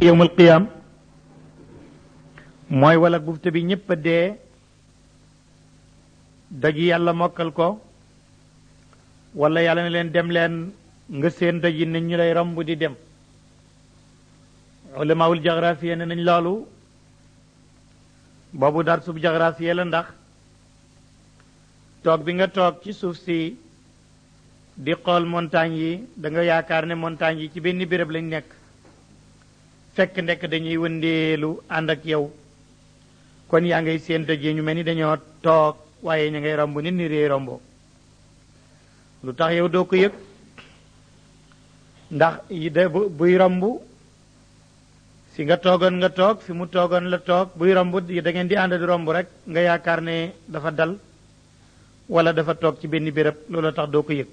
yowmal qiyaam mooy wala bufte bi ñépp a dee doj yàlla mokkal ko wala yàlla ne leen dem leen nga seen doj yi nit ñu lay romb di dem ulamaawul jagraafiya ne nañ loolu boobu dar sub jagraafiya la ndax toog bi nga toog ci suuf si di xool montagne yi da nga yaakaar ne montagne yi ci benn béréb lañ nekk fekk ndekk dañuy wëndeelu ànd ak yow kon yaa ngay seen doj yi ñu mel ni dañoo toog waaye ñu ngay romb nit ni réy rombo lu tax yow doo ko yëg ndax buy romb fi nga toogoon nga toog fi mu toogoon la toog buy romb da ngeen di ànd di romb rek nga yaakaar ne dafa dal wala dafa toog ci benn béréb loolu tax doo ko yëg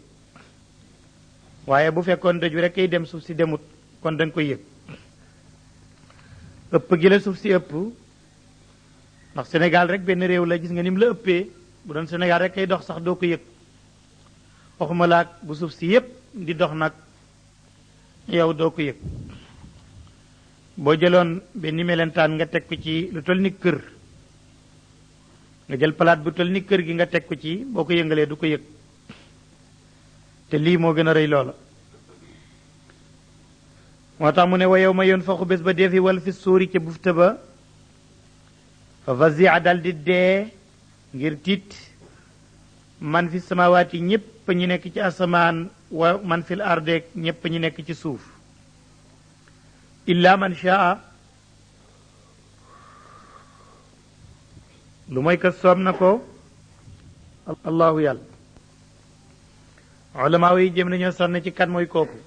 waaye bu fekkoon doj bi rek kay dem suuf si demut kon da nga koy yëg ëpp gi la suuf si ëpp ndax Sénégal rek benn réew la gis nga ni mu la ëppee bu doon Sénégal rek kay dox sax doo ko yëg waxuma laak bu suuf si yépp di dox nag yow doo ko yëg boo jëloon benn melentaan nga teg ko ci lu toll ni kër nga jël palaat bu toll ni kër gi nga teg ko ci boo ko yëngalee du ko yëg te lii moo gën a rëy loola moo tax mu ne wa yow ma yoon faxu bés ba deefi wal fi suuri ca bufta ba fa fazia dal di dee ngir tiit man fi samawaati ñépp ñi nekk ci asamaan wa man fil ardeek ñépp ñi nekk ci suuf illa man shaa lu mooy ka soob na ko allahu yàlla ulamaa yi jëm nañoo sonn ci kan mooy kooku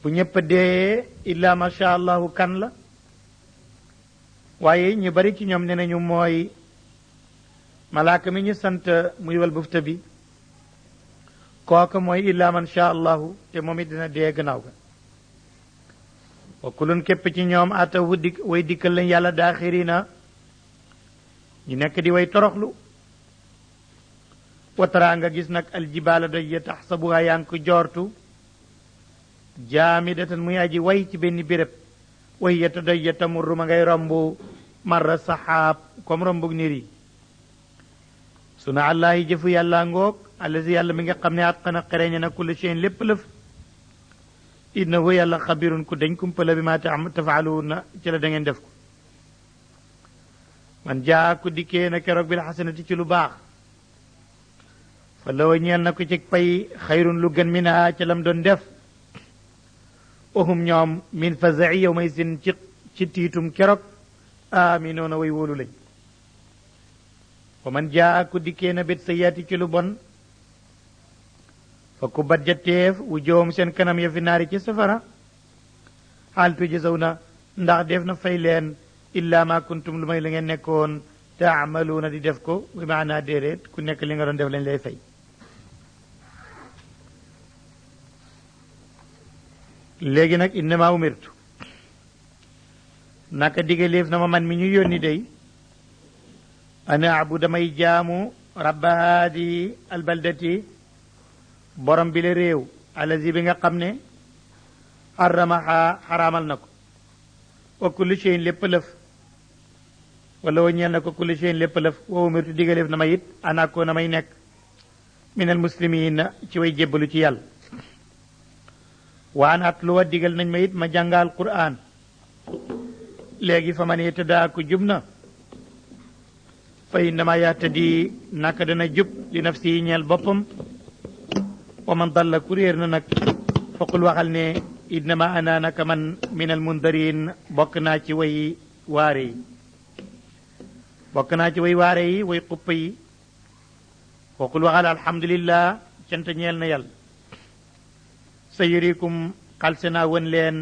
bu ñépp dee illa ma sha allahu kan la waaye ñu bari ci ñoom ne nañu mooy malaaka mi ñu sant muy wal bufta bi kooku mooy illa man sha allahu te moom it dina dee gannaaw ga wa kulun képp ci ñoom atahu way dikkal lañ yàlla daaxirina ñu nekk di way toroxlu watara nga gis nag aljibaala doj ya taxsabuha yaa ngi ko joortu jaamidatan muy aji way ci benn béréb way ya ta doj ya tamurru ma ngay romb marra saxaab comme rombug niir yi suna allahi jëfu yàlla ngoog allazi yàlla mi nga xam ne atqana xereñe na kulli shay'in lépp lëf innahu yàlla xabirun ku dañ kumpala bi ma tafaaluuna ci la da ngeen def ko man jaa ku dikkee na keroog bil xasanati ci lu baax fa lawa ñeel na ko ci pay xayrun lu gën minha ca lam doon def ohum ñoom min fazai yow may sin ci tiitum keroog aminoona way wóolu lañ wa man jaa ku dikkee na bit sayyaati ci lu bon fa ku bat jatteef wu joom seen kanam ya fi naari ci safara xaal tujzaw na ndax def na fay leen illa ma kuntum lu may la ngeen nekkoon taamaluuna di def ko bi maanaa déedéet ku nekk li nga doon def lañ lay fay léegi nag innama umirtu naka digaleef na ma man mi ñu yónni day ana abu damay jaamu rabba haadi albaldati borom bi la réew alazi bi nga xam ne xaramaha xaraamal na ko wa kulli shay'in lépp lëf wala wa ñeel na ko kulli shay'in lépp lëf wa umirtu digaleef na ma it ana ko na may nekk minal muslimin ci way jébbalu ci yàlla waan at lu wa digal nañ ma it ma jàngal qur'an léegi fa man yetadaa ku jub na fa innama yahtadi naka dana jub li nafsi ñeel boppam wa man dalla ku réer na nag faqul waxal ne innama ana naka man minal mundarin bokk naa ci way waare yi bokk naa ci way waare yi way xuppa yi faqul waxal alhamdulillah cant ñeel na yàlla sa yurikum xalse naa won leen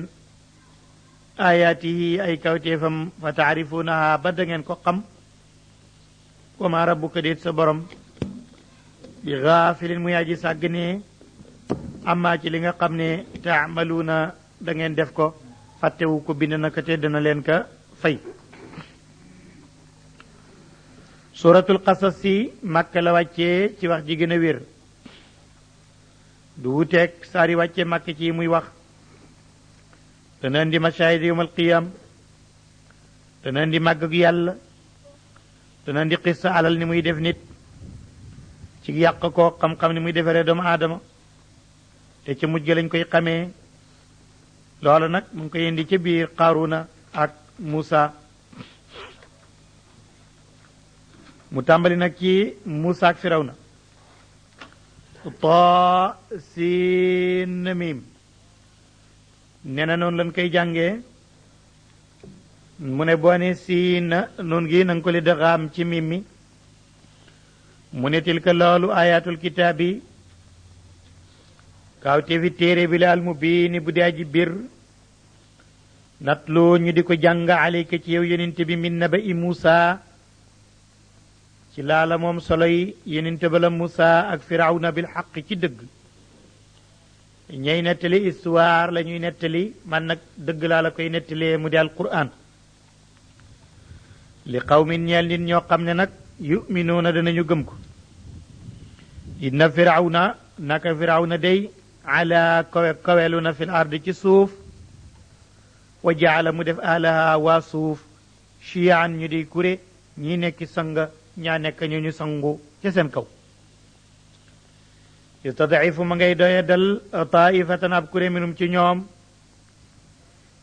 ayaatihi ay kawteefam fa taarifunaha ba da ngeen ko xam wa ma rabbuka déet sa borom bi gaafilin muy aji sàgganee amma ci li nga xam ne taamaluuna da ngeen def ko fàttewu ko bind na ko te dana leen ka fay suratul qasas si Makka la wàccee ci wax ji gën a wér du wuteeg saari wàcce Makka ci muy wax dana indi mashaahid yawmal qiyaam dana indi màgg ak yàlla dana indi xissa alal ni muy def nit ci yàq ko xam-xam ni muy defaree doomu aadama te ci mujj lañ koy xamee loolu nag mu ngi koy indi ci biir Qaaruna ak Muusa mu tàmbali nag ci Muusa ak Firawna Taa Siin Miim nee na noonu lañ koy jàngee mu ne boo ne siin noonu gi na nga ko li daxaam ci mim mi mu ne tilka loolu ayatul kitaabi kaawte fi téere bi la almubiini bu di aji bir natlu ñu di ko jàng alayka ci yow yonente bi min naba i Muusa ci laala moom soloy yonente ba la Muusa ak Firawna bil xaq ci dëgg ñey nettali histoire la ñuy nettali man nag dëgg laa la koy nettalee mu di alquran li qawmin ñeel nit ñoo xam ne nag yuminuuna danañu gëm ko inna Firawna naka Firawna day ala kawelu na fil ard ci suuf wa jaala mu def ahlaha waa suuf chiyaan ñu di kuré ñii nekki sanga ñaa nekk ñu ñu sangu ca seen kaw yustadifu ma ngay doye dal taifatan ab kuré minum ci ñoom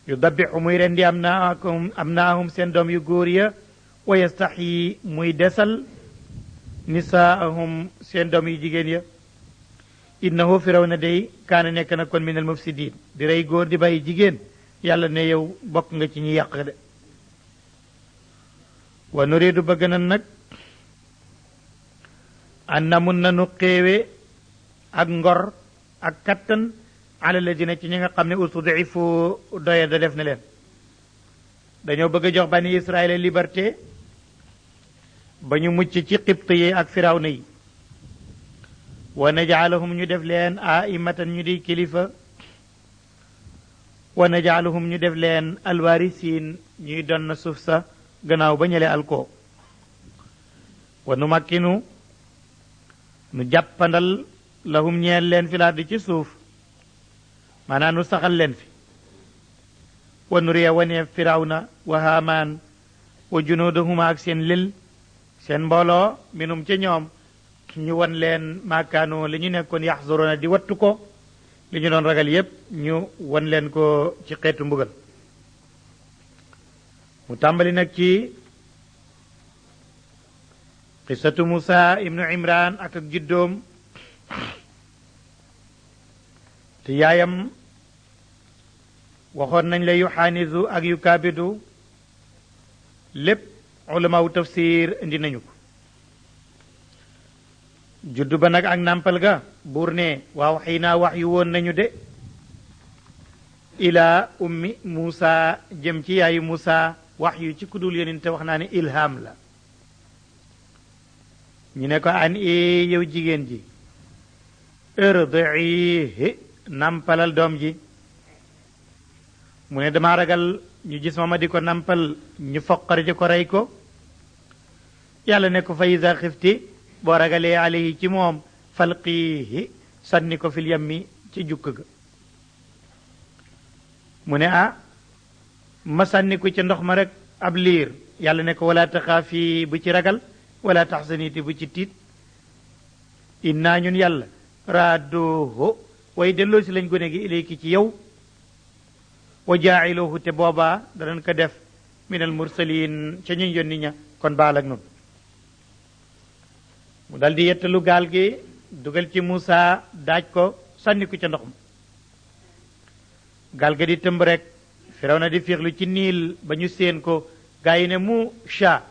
yudabixu muy rendi am naahum seen doom yu góor ya wa yastaxyi muy desal nisaahum seen doom yu jigéen ya innahu Firawna day kaana nekk na kon minal mufsidin di rey góor di bàyyi jigéen yàlla ne yow bokk nga ci ñi yàq de wa nuridu bëgg na nag an namun nanu xéewe ak ngor ak kattan ala ladina ci ñi nga xam ne ustudifu doye da def na leen dañoo bëgg a jox bani Israël liberté ba ñu mucc ci xibt yi ak Firawna yi wa najaalahum ñu def leen aimatan ñu di kilifa wa najaaluhum ñu def leen alwarisiin ñuy doon na suuf sa gannaaw ba ñële alko wa nu makkinu nu jàppandal lahum ñeel leen fi laardi ci suuf maanaam nu saxal leen fi wa nuriya wane Firawna wa Haamaan wa junuudahuma ak seen lil seen mbooloo minum ca ñoom ñu wan leen maakaano li ñu nekkoon yaxzuruna di wattu ko li ñu doon ragal yépp ñu wan leen ko ci xeetu mbugal mu tàmbali nag ci qissatu Musa ibnu Imran ak juddoom te yaayam waxoon nañ la yu xaanisu ak yu kaabidu lépp ulamaawu tafsir indi nañu ko juddu ba nag ak nàmpal ga buur ne waaw xëy naa wax yu woon nañu de ilaa ummi Muusa jëm ci yaayu Muusa wax yu ci kudul yonent te wax naa ne ilham la ñu ne ko an yow jigéen ji irdiihi nampalal doom ji mu ne dama ragal ñu gis ma di ko nampal ñu foqar ji ko rey ko yàlla ne ko fa iza xifti boo ragalee alayhi ci moom falqiihi sànni ko fil yammi ci jukk ga mu ne ma sànni ko ci ndox ma rek ab liir yàlla ne ko wala taxaafi bu ci ragal wala taxsaniti bu ci tiit innaa ñun yàlla raadooho way delloo si lañ gone gi ilayki ci yow wa jaa'iluhu te boobaa danañ ko def minal mursalin ca ñuñ yónni ña kon baal ak noonu mu dal di yettalu gaal gi dugal ci Muusa daaj ko sànni ko ca ndox ma gaal ga di tëmb rek Firawna di fiixlu ci niil ba ñu séen ko gaa yi ne mu sha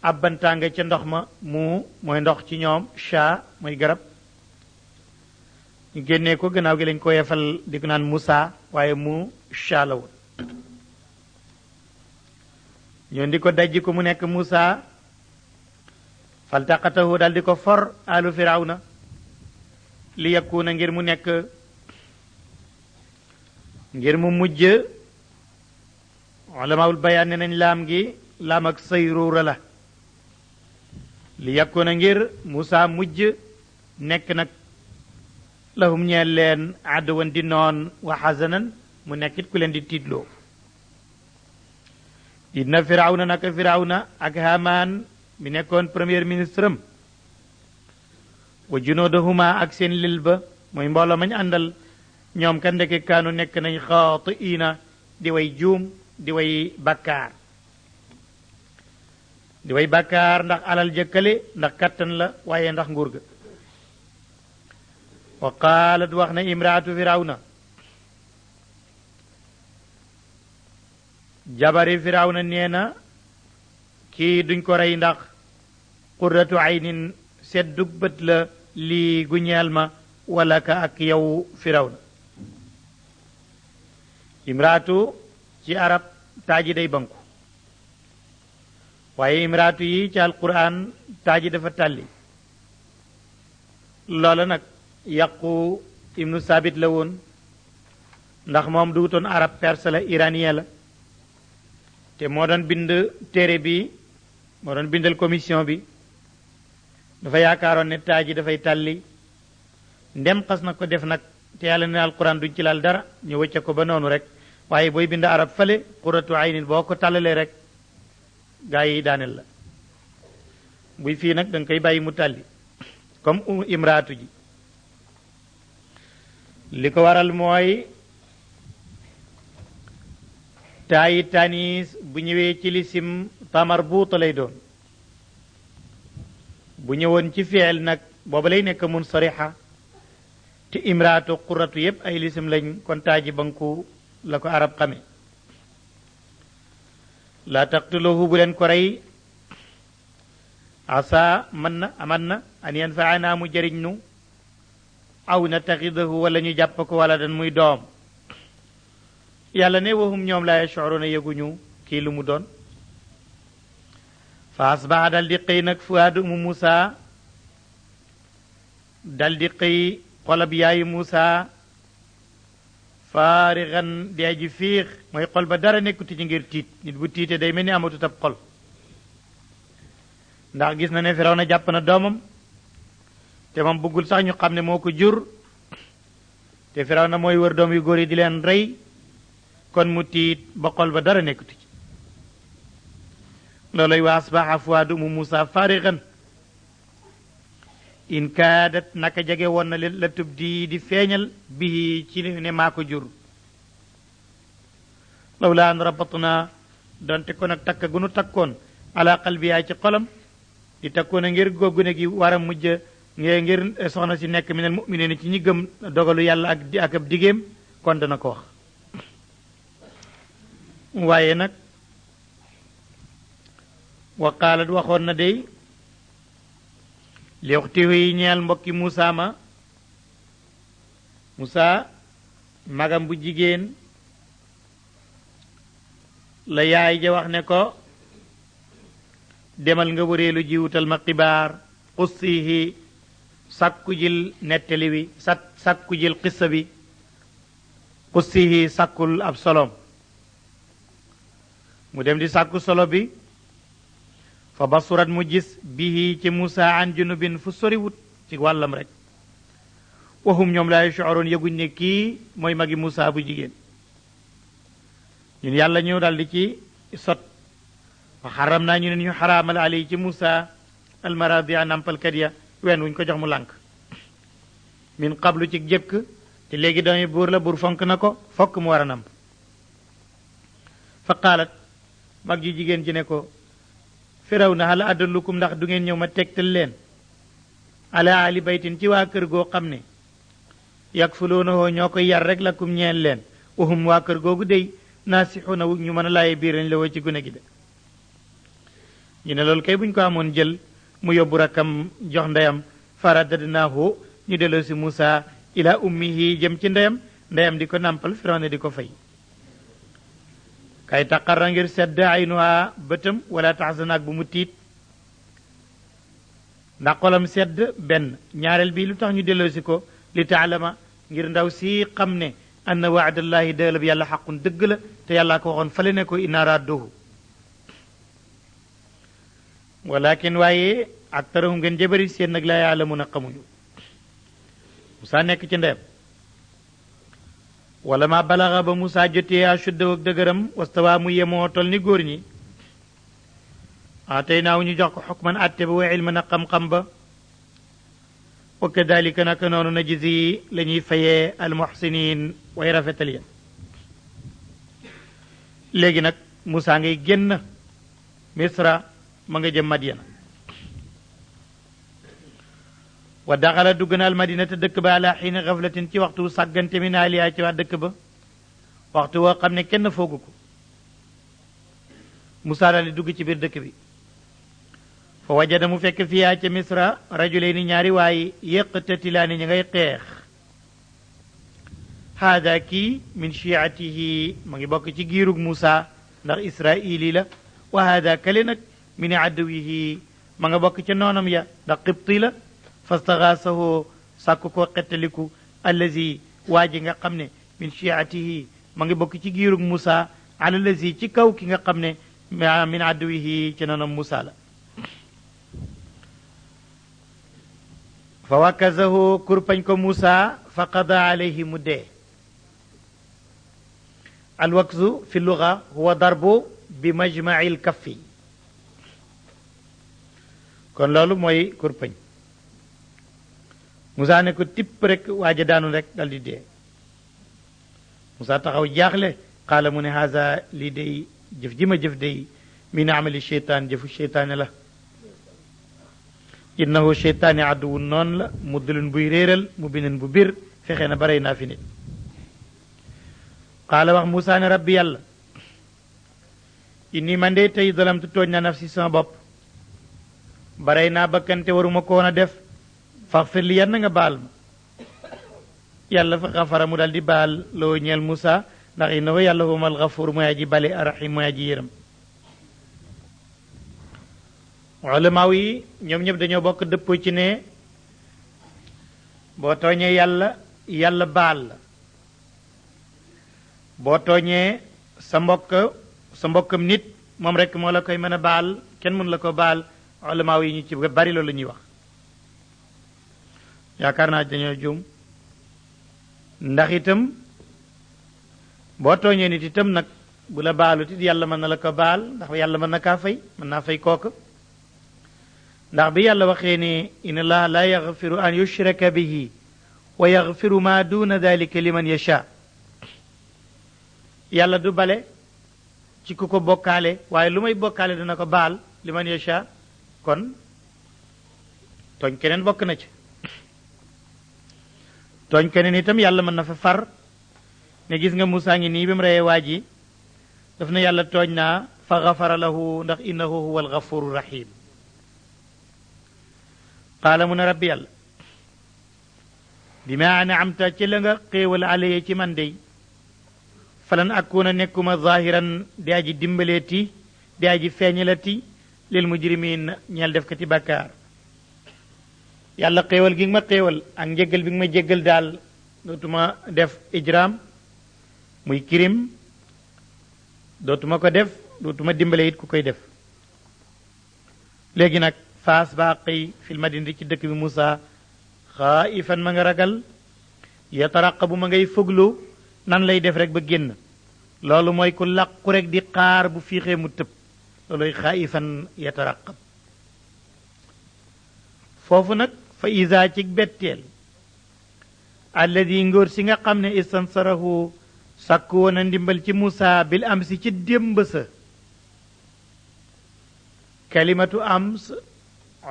abbantaanga ca ndox ma mu mooy ndox ci ñoom sha mooy garab ñu génnee ko gannaaw gi lañ ko yefal di ko naan Muusa waaye mu sha la woon ñoon di ko dajji ko mu nekk Muusa faltaqatahu dal di ko for alu Firawna li yakuna ngir mu nekk ngir mu mujj ulamaul bayaan ne nañ laam gi laam ak sayruura la li yakuna ngir Muusa mujj nekk nag lahum ñeel leen aduwan di noon wa xasanan mu nekkit ku leen di tiitloo inna firawna naka firawna ak hamaan mi nekkoon premier ministre am wa junoodahuma ak seen lil ba mooy mbooloo mañ àndal ñoom kan ndeke kaanu nekk nañ xaatiina di way juum di way bàkkaar di way bàkkaar ndax alal jëkkale ndax kattan la waaye ndax nguur ga wa qaalat wax na imraatu firawna jabari firawna nee na kii duñ ko rey ndax qurratu aynin seddug bët la lii gu ñeel ma wala ka ak yow firawna imraatu ci arab taaji day banku waaye imraatu yi ci alquran taaji dafa tàlli loola nag yàqu ibnu sabit la woon ndax moom duutoon arab perse la iranien la te moo doon bind téere bi moo doon bindal commission bi dafa yaakaaroon ne taaji dafay tàlli ndem xas na ko def nag te yàlla ne alquran duñ ci laal dara ñu wëcce ko ba noonu rek waaye booy bind arab fale qurratu aynin boo ko tàllalee rek gaa yi daaneel la buy fii nag da nga koy bàyyi mu tàlli comme imraatu ji li ko waral mooy taayi tanis bu ñëwee ci lisim tamar buuta lay doon bu ñëwoon ci fiil nag booba lay nekk mun sarixa te imraatu qurratu yépp ay lisim lañ kon taaji banku la ko arab xame laa taqtuluhu bu leen ko rey asa mën na aman na an yanfaana mu jëriñ nu aw nataxidahu wala ñu jàpp ko wala dan muy doom yàlla ne wahum ñoom laa yashuruna yëguñu kii lu mu doon fa asbaxa dal di xëy nag fuaadu umu Muusa dal di xëy xolab yaayu Muusa faarixan di aji fiix mooy xol ba dara nekkuti ci ngir tiit nit bu tiitee day mel ni amatut ab xol ndax gis na ne Firawna jàpp na doomam te moom bëggul sax ñu xam ne moo ko jur te Firawna mooy wër doom yu góor yi di leen rey kon mu tiit ba xol ba dara nekkuti ci looloy wa asbaxa fuaadu umu Muusa faarixan in kaadat naka jege woon na la tub di feeñal bii ci ne maa ko jur lawla an rabatna donte kon ak takka gu nu takkoon ala qalbiyaa ci xolam di takkoon a ngir goggune gi war a mujj ngir soxna si nekk minal mu'miniina ci ñi gëm dogalu yàlla ak ab digéem kon dana ko wax waaye nag wa qaalat waxoon na dey li uxtihi yi ñeel mbokki Muusa ma Muusa magam bu jigéen la yaay ja wax ne ko demal nga wëreelu jiwutal ma xibaar xussihi sàkku jil nettali wi sàkku jil xissa bi xussihi sàkkul ab solom mu dem di sàkku solo bi fa basurat mu gis bihi ci Muusa an junubin fu soriwut ci wàllam rek waxum ñoom laa yash'uruun yëguñ ne kii mooy magi Muusa bu jigéen ñun yàlla ñëw dal di ci sot fa xaram naa ñu ne ñu xaraamal ali ci Muusa almaradia nampalkat ya ween wuñ ko jox mu lànk min qablu ci jëkk te léegi doomi buur la buur fonk na ko fokk mu war a namp fa qaalat mag ji jigéen ji ne ko Firawna hal adullukum ndax du ngeen ñëw ma tegtal leen ala ali baytin ci waa kër goo xam ne yakfuluunahu ñoo koy yar rek lakum ñeen leen wahum waa kër googu dey naasixuuna ñu mën a laaye biir lañ la woo ci gune gi de ñu ne loolu kay buñ ko amoon jël mu yóbbu rakkam jox ndeyam faradadnaahu ñu delloo si Muusa ila ummihi jëm ci ndeyam di ko nàmpal Firawna di ko fay kay taqarra ngir sedd aynuha bëtam wala taxsanaak bu mu tiit ndax xolam sedd benn ñaareel bi lu tax ñu delloosi ko li taalama ngir ndaw si xam ne anna waadallahi dëlab yàlla xaqun dëgg la te yàlla ko waxoon fale ne ko inna radduhu walakin waaye aktarahum ngeen jëbëri seen nag laa yaalamuuna xamuñu Musaa nekk ci ndeyam wala ma balaxa ba Musaa jotee ashuddahu ak dëgëram wastawa mu yemoo tol ni góor ñi tey naaw ñu jox ko xukman atte ba wa ilman ak xam-xam ba wa kadalika naka noonu najzi la ñuy fayee almuxsinin way rafetal ya léegi nag Musaa ngay génn Misra ma nga jëm Madyana wa daxala dugg na almadinata dëkk ba ala xiini xaflatin ci waxtu sàggante min aliyaa ci waa dëkk ba waxtu woo xam ne kenn foogu ko Musaa daal di dugg ci biir dëkk bi fa wajada mu fekk fiyaa ca Misra rajulayni ñaari waaye yaqtatilaani ña ngay xeex haada kii min chiatihi ma ngi bokk ci giirug Musaa ndax israili la wa haada kale nag min aduwihi ma nga bokk ca noonam ya ndax qibti la fastaxaasahu sàkku ko xettaliku allazi waa ji nga xam ne min chiatihi ma ngi bokk ci giirug Musaa ala allazi ci kaw ki nga xam ne min aduwihi ca noonam Musaa la fa wakazahu kurpañ ko Musaa fa qada alayhi mu dee alwakzu fi luga huwa darbu bi majmaci lkaffi kon loolu mooy kurpañ Musaa ne ko tipp rek waaja daanu rek dal di dee Musaa taxaw jaaxle qaala mu ne haza lii day jëf ji ma jëf day min amali cheytaan jëfu cheytaane la innahu cheytaani aduwun noonu la muddilun buy réeral mu binin bu bir fexe na barey naa fi nit qaala wax Musaa ne rabbi yàlla inni man de tey zalamtu tooñ na nafsi sama bopp barey naa bakkante waruma ko woon a def faxfir li yan na nga baal ma yàlla fa xafara mu dal di baal loo ñeel Musaa ndax innahu yàlla huwa alxafuur mooy aji bale arrahim mooy aji yërëm ulamaaw yi ñoom ñëpp dañoo bokk dëppoo ci ne boo tooñee yàlla yàlla baal la boo tooñee sa mbokkam nit moom rek moo la koy mën a baal kenn mën la ko baal ulamaaw yi ñu ci bari loolu la ñuy wax yaakaar naa dañoo juum ndax itam boo tooñee nit itam nag bu la baalut it yàlla mën na la ko baal ndax yàlla mën na kaa fay mën naa fay kooku ndax bi yàlla waxee ne inna allaha la yaxfiru an yushraka bihi wa yaxfiru ma duna dalika liman yasha yàlla du bale ci ku ko bokkaale waaye lu may bokkaale dana ko baal liman yasha kon tooñ keneen bokk na ci tooñ keneen itam yàlla mën na fa far ne gis nga Musaa ngi nii bi mu reyee waa ji daf na yàlla tooñ naa fa xafara lahu ndax innahu huwa alxafuru rahim qaala mu ne rabbi yàlla bi ma anamta ci la nga xéewal alaye ci man dey falan akuna nekkuma zahiran di aji dimbaleeti di aji feeñalati lil mujrimin ñeel def kati bàkkaar yàlla xéewal gi nga ma xéewal ak njéggal bi nga ma jéggal daal dootuma def ijram muy kirim dootuma ko def dootuma dimbale it ku koy def léegi nag faas baa xëy fil madinati ci dëkk bi Musaa xaaifan ma nga ragal yataraqabu ma ngay foglu nan lay def rek ba génn loolu mooy ku làqu rek di xaar bu fiixee mu tëb looluy xaaifan yataraqab foofu nag fa isa ci betteel alladi ngóor si nga xam ne istansarahu sàkku woon a ndimbal ci Musaa bil am si ci démb sa kalimatu ams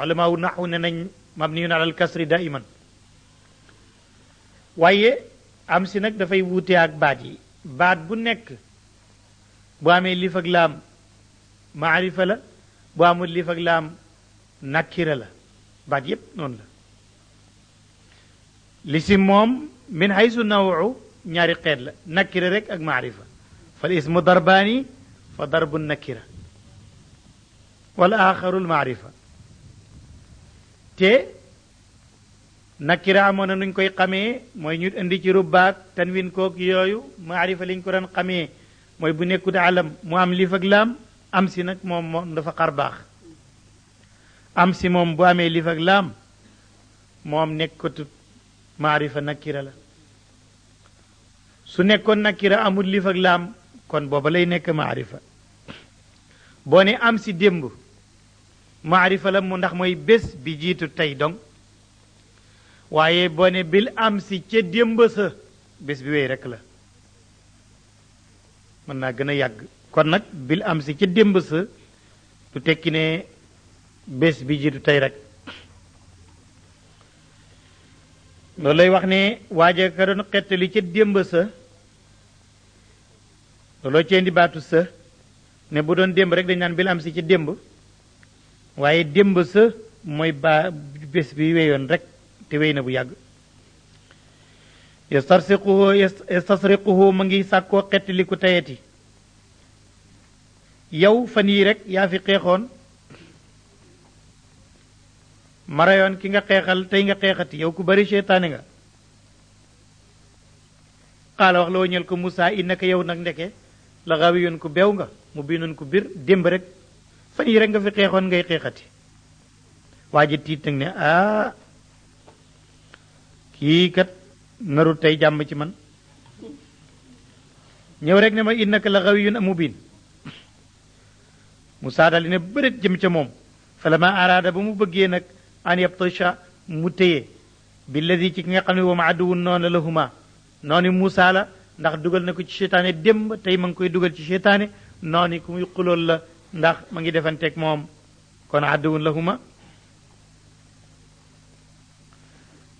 ulamaaw naxu ne nañ mabniyun alal kasri daiman waaye am si nag dafay wuute ak baat yi baat bu nekk bu amee lif ak laam maarifa la bu amul lif ak laam nakira la baat yépp noonu la lisim moom min haysu nawu ñaari xeet la nakira rek ak maarifa fal ismu darbaani fa darbu nakira wal axaru l maarifa te nakira amoon na nuñ koy xamee mooy ñu indi ci rubbaak tanwin koog yooyu maarifa liñ ko doon xamee mooy bu nekkut alam mu am lif ak laam am si nag moom dafa xar baax am si moom bu amee lif ak laam moom nekkatut maarifa nakira la su nekkoon nakira amul lif ak laam kon booba lay nekk maarifa boo ne am si démb maarifa la mu ndax mooy bés bi jiitu tey donc waaye boo ne bil am si ca démb sa bés bi wéy rekk la mën naa gën a yàgg kon nag bil am si ca démb sa du tekki ne bés bi jiitu tey rek loolu lay wax ne waaje ka doon xettali ca démb sa looloo cee indi baatu sa ne bu doon démb rek dañ naan bil am si ca démb waaye démb sa mooy bés bi wéyoon rek te wéy na bu yàgg yastasriquhu ma ngi sàkkoo xettali ku tayeti yow fan yii rek yaa fi xeexoon marayoon ki nga xeexal tey nga xeexati yow ku bari seytaane nga xaala wax la wañeel ko Moussa innaka yow nag ndeke la xawiyun ku beew nga mu binoon ku bir démb rek fan yii rek nga fi xeexoon ngay xeexati waa ji tiit nag ne kii kat naru tey jàmm ci man ñëw rek ne ma innaka la xawiyun mubin Moussa daal di ne bëreet jëm ca moom falama araada ba mu bëggee nag an yabtasha mu téye billadi ci ki nga xam ne wama aduwun noonu lahuma noonu Moussa la ndax dugal na ko ci seytaane démb tey ma ngi koy dugal ci seytaane noonu ku muy xulool la ndax ma ngi defanteeg moom kon aduwun lahuma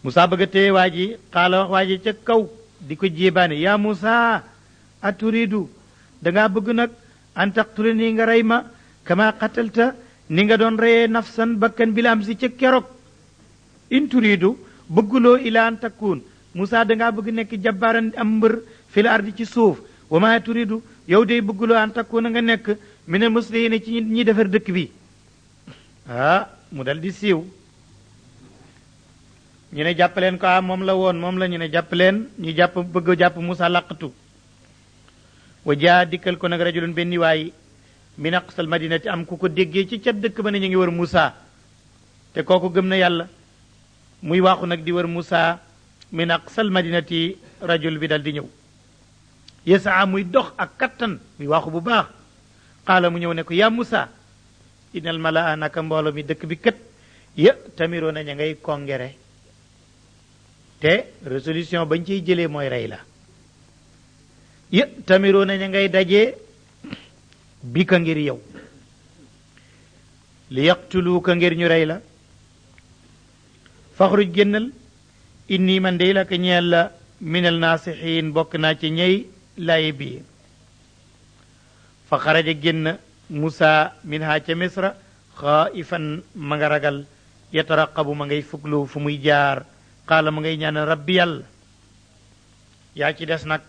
Moussa bëgg a téye waa ji xaala wax waa ji ca kaw di ko jéebaane yaa Moussa aturidu dangaa bëgg nag an taqtula nii nga rey ma kama qatalta ni nga doon reyee nafsan bakkan bi la am si ca keroog in turidu bëgguloo ila an takkuun Moussa dangaa bëgg nekk jabbaaran am mbër fil ardi ci suuf wa ma turidu yow day bëgguloo an takkuuna nga nekk minal muslihiina ci ñi defar dëkk bi mu dal di siiw ñu ne jàppaleen ko moom la woon moom la ñu ne jàppaleen ñu bëgg jàpp Moussa làqatu wa jaa dikkal ko nag rajulun benn waay min aqsal madinati am ku ko déggee ci cat dëkk ba ne ñu ngi wër Moussa te kooku gëm na yàlla muy waaxu nag di wër Moussa min aqsal madinati rajul bi dal di ñëw yasaa muy dox ak kattan muy waaxu bu baax qaala mu ñëw ne ko yaa Moussa innal malaa naka mbooloo mi dëkk bi kët tamiroo na ña ngay kongere te résolution bañ ciy jëlee mooy rey la tamiroo na ña ngay dajee bi ka ngir yow li yaqtuluuka ngir ñu rey la faxruj génnal inni man dey la ka ñeel la minal naasixiin bokk naa ci ñey laaye biir fa xaraja génn Moussa min ha ca misra xaaifan ma nga ragal yataraqabu ma ngay fuglu fu muy jaar qaala ma ngay ñaan rabbi yàlla yaa ci des nag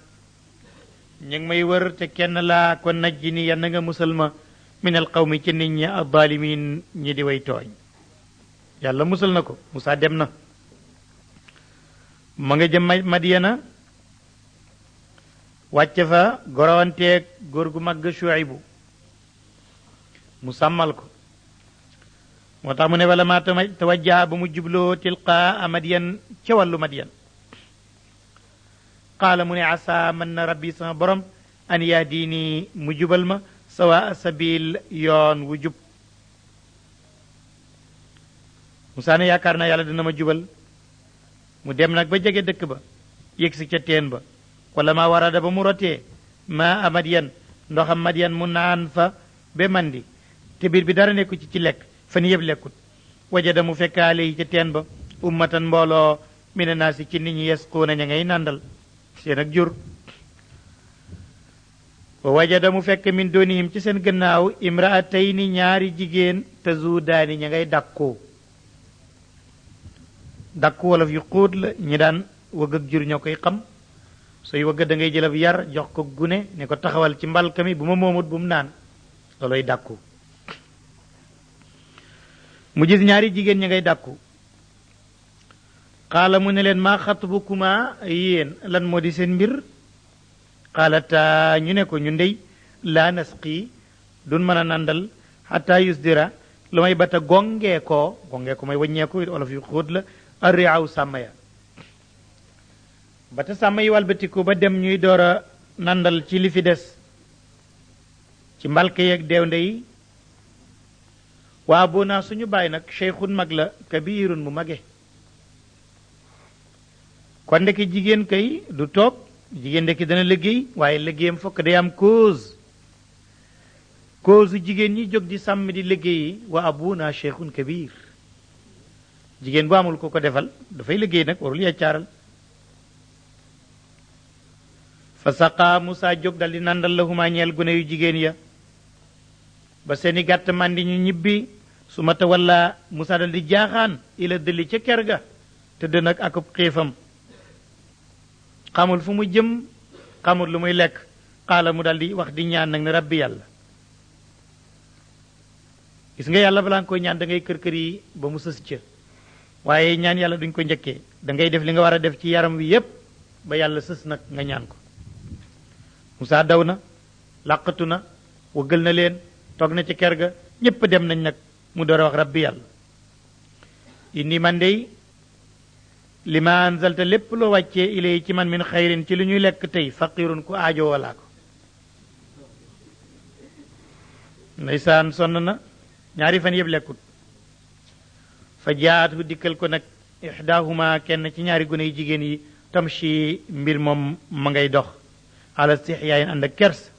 ñu ngi may wër te kenn laa ko najji ni yann nga musal ma min al qawmi ci nit ñi addaalimin ñi di way tooñ yàlla musal na ko Moussa dem na ma nga jëm Madiyana wàcce fa gorowanteeg góor gu mag Shuaybu mu sàmmal ko moo tax mu ne wala ma tawajjaha ba mu jubloo tilqaa Madiyan ca wàllu Madiyan qaala mu ne asa man na rabbi sama borom an yahdini mu jubal ma sawa sabil yoon wu jub Musaa ne yaakaar naa yàlla dina ma jubal mu dem nag ba jege dëkk ba yëg si ca teen ba wala ma warada ba mu rotee ma a Madiyan ndoxam Madiyan mu naan fa ba mandi te biir bi dara nekku ci lekk fan yëpp lekkut wajada mu fekkaale yi ca teen ba ummatan mbooloo mina naasi ci nit ñi yasquuna ña ngay nàndal seen ak jur wa wajada mu fekk min doonihim ci seen gannaaw imraatayni ñaari jigéen tazuudaani ña ngay dakkoo dakku wolof yu xóot la ñi daan wëgg ak jur ñoo koy xam sooy wëgg da ngay jëlab yar jox ko gune ne ko taxawal ci mbalka mi bu ma moomut bu mu naan looloy dàkku mu gis ñaari jigéen ñi ngay dàkku xaala mu ne leen maa xatbukuma yéen lan moo di seen mbir xaalata ñu ne ko ñu ndey laa nasqi dun mën a nandal xata yusdira lu may bata gongee ko may waññeeku olof yu xóot la arriaw sàmm ya ba ta sàmm yi walbatiku ba dem ñuy door a nandal ci li fi des ci mbalka yeeg deewnde yi waa boo naa suñu bàyyi nag cheikhun mag la kabirun mu mage kon ndeki jigéen kay du toog jigéen ndeki dana liggéey waaye liggéeyam fokk day am cause jigéen ñi jóg di sàmm di liggéey wa abuna cheikhun kabir jigéen bu amul ko ko defal dafay liggéey nag warul yaccaaral fa saqa Musaa jóg dal di nandal lahuma ñeel gune yu jigéen ya ba seeni gàtt màndi ñu ñibbi su ma tawalla Musaa dal di jaaxaan ila dëlli ca ker ga tëdd nag akub xiifam xamul fu mu jëm xamul lu muy lekk xaala mu dal di wax di ñaan nag ne rabbi yàlla gis nga yàlla balaa nga koy ñaan da ngay kër kër yi ba mu sës ca waaye ñaan yàlla duñ ko njëkkee da ngay def li nga war a def ci yaram wi yépp ba yàlla sës nag nga ñaan ko Musaa daw na làqatu na wëggal na leen toog na ci ker ga ñépp dem nañ nag mu door a wax rabbi yàlla inni man dey li ma anzalta lépp loo wàccee ilay ci man min xayrin ci li ñuy lekk tey faqirun ku aajo walaa ko ndeysaan sonn na ñaari fan yëpp lekkut fa jaatu dikkal ko nag ixdaahuma kenn ci ñaari gune yu jigéen yi tamshi mbir moom ma ngay dox ala stixyaayin ànd ak kers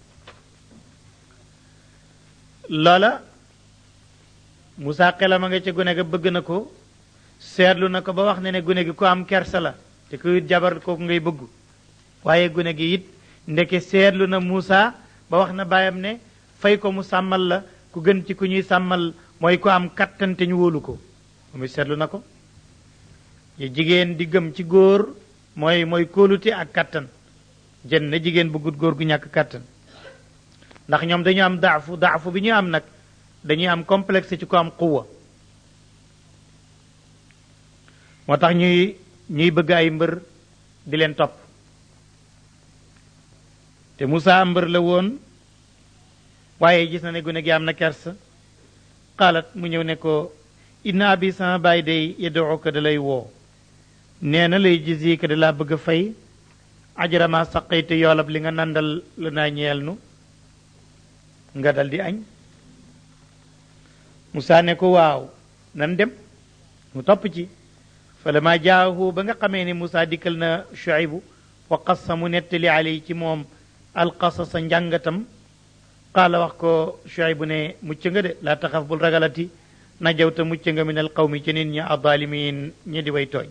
loola Musaa xelam a nga ca gune ga bëgg na ko seetlu na ko ba wax ne gune gi ko am kersa la te ku it jabar kooku ngay bëgg waaye gune gi it ndeke seetlu na Musaa ba wax na baayam ne fay ko mu sàmmal la ku gën ci ku ñuy sàmmal mooy ko am kattan te ñu wóolu ko muy seetlu na ko yi jigéen di gëm ci góor mooy kóolute ak kattan jën na jigéen bëggut góor gu ñàkk kattan ndax ñoom dañu am daafu bi ñu am nag dañuy am complexe ci ko am quwa moo tax ñuy bëgg ay mbër di leen topp te Musaa mbër la woon waaye gis na ne gune gi am na kersa xaalat mu ñëw ne ko inna abi sama baay day yad'uka da lay woo nee na lay gis yi ka da laa bëgg a fay ajrama saqayte yoolab li nga nandal la naa ñeel nu nga dal di añ Musaa ne ko waaw nan dem mu topp ci fa lama jaahu ba nga xamee ne Musaa dikkal na Shuaybu wa qassa mu nettali alay ci moom alqasasa njàngatam qaala wax ko Shuaybu ne mucc nga de laa taxaf bul ragalati najawta mucc nga min al qawmi ci nit ñi adalimin ñi di way tooñ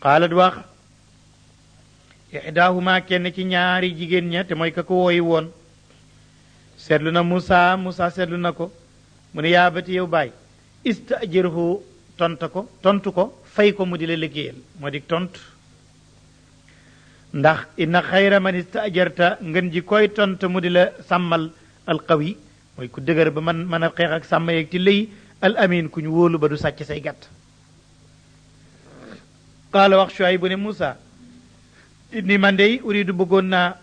qaalat wax ixdaahuma kenn ci ñaari jigéen ña te mooy ka ko wooyi woon seetlu na Musaa seetlu na ko mu ne yaa bati yow baay istajirhu tontu ko fay ko mu di la liggéeyal moo di tontu ndax inna xayra man istajarta ngën ji koy tontu mu di la sàmmal alqawi mooy ku dëgër ba mën a xeex ak sàmm yeeg ci lëy al amin ku ñu wóolu ba du sàcc say gàtt qaala wax Shuayb bu ne Musaa inni man dey uridu bëggoon naa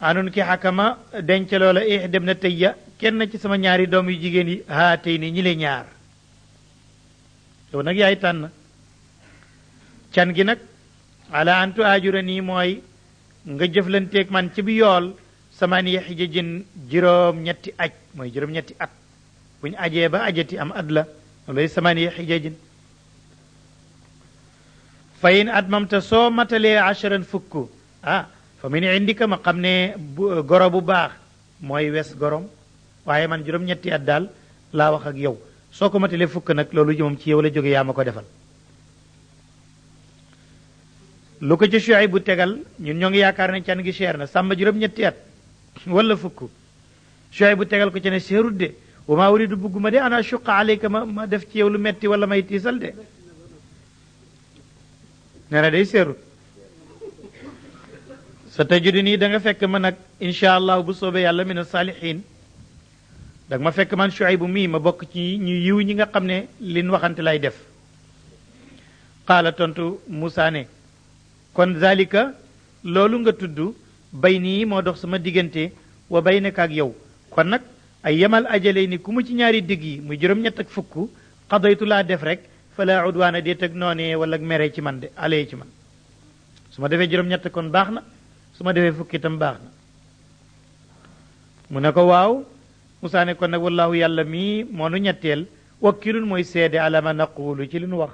anun ki xakama denc loola dem na tëyya kenn ci sama ñaari doom yu jigéen yi haa tey ni ñi le ñaar yow nag yaay tànn can gi nag ala antu ajura nii mooy nga jëflanteeg man ci bi yool samaniya xijajin juróom-ñetti aj mooy juróom-ñetti at bu ñu ajee ba ajati am at la loolay samaniya xijajin fa in atmamta soo matalee asharan fukk fa min indika ma xam ne goro bu baax mooy wes gorom waaye man juróom-ñetti at daal laa wax ak yow soo ko matalee fukk nag loolu moom ci yow la jóge yaa ma ko defal lu ko ci Shuayb bu tegal ñun ñoo ngi yaakaar ne can gi cher na sàmba juróom-ñetti at wala fukk Shuayb bu tegal ko ci ne seerut de wa maa uridu bugguma de ana shuqa alayka ma def ci yow lu metti wala may tiisal de nee na day seerut sa tajudu nii da nga fekk ma nag incha allah bu soobee yàlla min as-saalihiin da nga ma fekk man Shuayb bu mii ma bokk ci ñu yiw ñi nga xam ne liñ waxante lay def qaala tontu Musaa ne kon zalika loolu nga tudd bay nii moo dox sama diggante wa baynaka ak yow kon nag ay yemal ajale ni ku mu ci ñaari digg yi muy juróom-ñett ak fukk xadaytu laa def rek fala udwaana déet ak noonee wala ak mere ci man de alee ci man su ma defee juróom-ñett kon baax na su ma defee fukki itam baax na mu ne ko waaw Musaa ne kon nag wallahu yàlla mii moo nu ñetteel wakkilun mooy seede ala ma naqulu ci li nu wax